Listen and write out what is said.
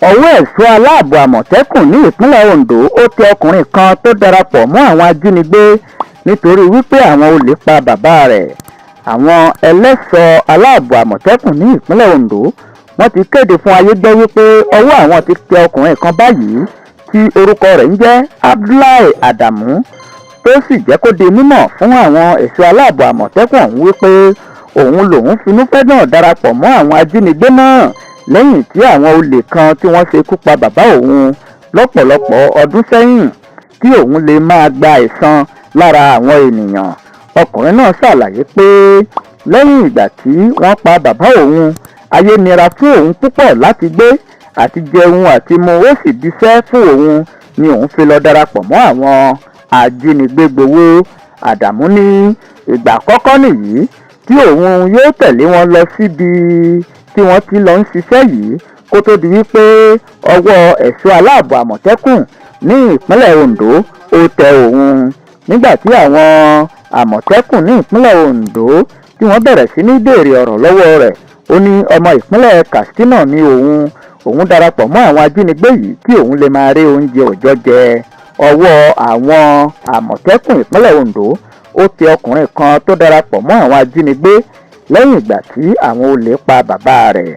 Ọwọ́ ẹ̀ṣọ́ aláàbọ̀ Àmọ̀tẹ́kùn ní ìpínlẹ̀ Ondo ó tẹ ọkùnrin kan tó darapọ̀ mọ́ àwọn ajínigbé nítorí wípé àwọn olè pa bàbá rẹ̀. Àwọn ẹlẹ́ṣọ́ aláàbọ̀ Àmọ̀tẹ́kùn ní ìpínlẹ̀ Ondo, wọ́n ti kéde fún ayé gbọ́ wípé ọwọ́ àwọn ti tẹ ọkùnrin kan báyìí tí orúkọ rẹ̀ ń jẹ́ Abdullahi Adamu, tó sì jẹ́ kó di mímọ̀ fún àwọn ẹ̀ṣọ́ aláàbọ̀ Àmọ̀tẹ́kùn ọ̀hún wípé òun lòun finúfẹ́dàn darapọ̀ mọ́ àwọn ajínigbé náà lẹ́yìn tí àwọn olè kan tí wọ́n ṣekú pa bàbá òun lọ́pọ̀lọpọ̀ ọdún sẹ́yìn, kí òun lè máa gba ẹ̀san lára àwọn ènìyàn. Ọkùnrin náà ṣàlàyé pé lẹ́yìn ìgbà tí wọ́n pa bàbá òun, ayé nira fún òun púpọ̀ láti gbé àti jẹun àti mu, ó sì diṣẹ́ fún òun ni òun fi lọ darapọ̀ mọ́ àwọn ajínigbé gbowó. Àdàmú ní ìgbà àkọ́kọ́ nìyí tí òun yóò tẹ̀lé wọn lọ síbi tí wọ́n ti lọ ń ṣiṣẹ́ yìí, kó tó di wípé ọwọ́ ẹ̀ṣọ́ aláàbọ̀ Àmọ̀tẹ́kùn ní ìpínlẹ̀ Ondo ó tẹ òun. Nígbà tí àwọn Àmọ̀tẹ́kùn ní ìpínlẹ̀ Ondo tí wọ́n bẹ̀rẹ̀ sí ní béèrè ọ̀rọ̀ lọ́wọ́ rẹ̀, ó ní ọmọ ìpínlẹ̀ Katsina ní òun, òun darapọ̀ mọ́ àwọn ajínigbé yìí kí òun lè máa rí oúnjẹ òòjọ́ jẹ. Ọwọ́ àwọn Àmọ̀tẹ́kùn ìpínlẹ̀ Ondo ó tẹ ọkùnrin kan tó darapọ̀ mọ́ àwọn ajínigbé lẹ́yìn ìgbà tí àwọn olè pa bàbá rẹ̀.